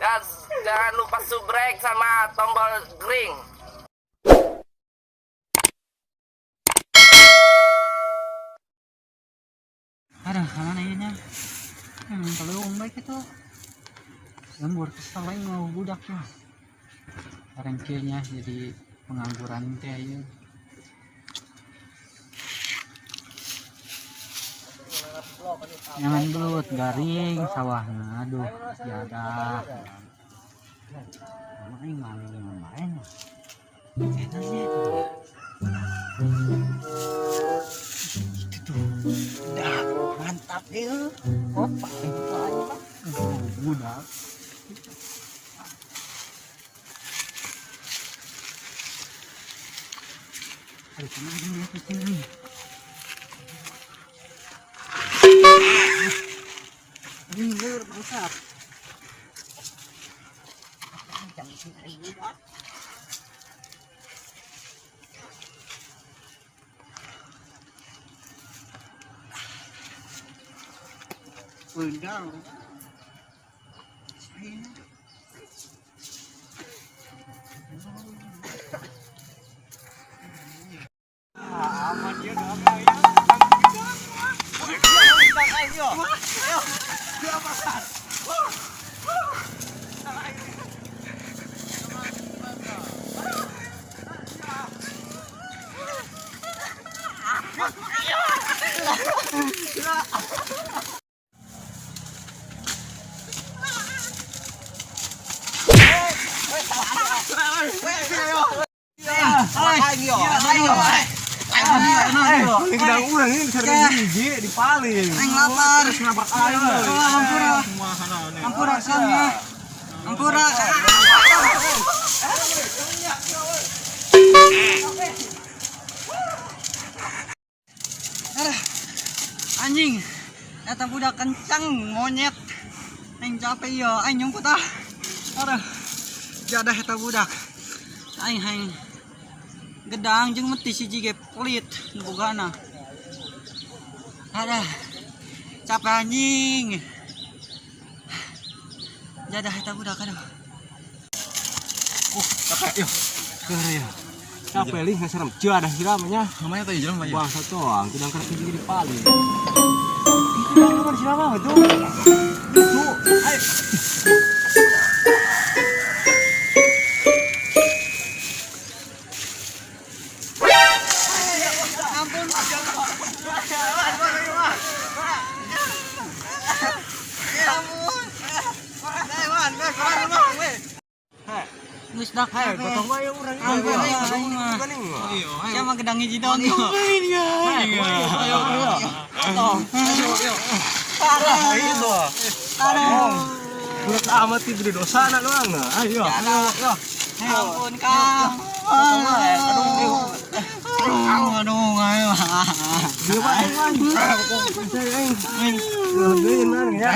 Dan jangan lupa subrek sama tombol ring. Aduh, mana ini? Kalau om baik itu lembur kesel aing mau budak ya. Barang kieu nya jadi pengangguran teh ieu. Jangan belut garing sawahna, aduh, jadah. Mana aing malu main. Enaknya itu. Itu tuh. Dah, mantap ya. Opa, itu aja. Budak. Aduh, kemana ini kucing ini? Ini lur bangsat. Undang. Aman dia enggak ya. Ini urang ini bisa hiji di paling. Aing lapar. Terus nabrak aing. Ampura. Ampura Kang ya. Ampura. Aduh. Anjing. Eta budak kencang monyet. Aing capek ya, aing nyumput ah. Aduh. Jadah eta budak. Aing aing gedang jeung meti siji ge pelit nu bogana. Aduh. Capek anjing. Jadah eta budak aduh. Capek yo. Keur ya. Capek lih nggak serem. Cuy ada sih lamanya. Namanya tadi jelema ya. Bang satu ang tudang karek hiji di paling. Itu bang nomor siapa itu? Itu. Ayo. Ampun. Geus dak Hai, gotong wae urang ieu. Ampun, aing mah. Sia mah gedang hiji doang. Ayo, ayo. Ayo. Ayo. Aduh. Menurut amat itu gede dosa anak doang. Ayo. Aduh. Ampun, Kang. Aduh. Aduh, ayo. Dia pak aing. Aing. Aing. Aing. Ya.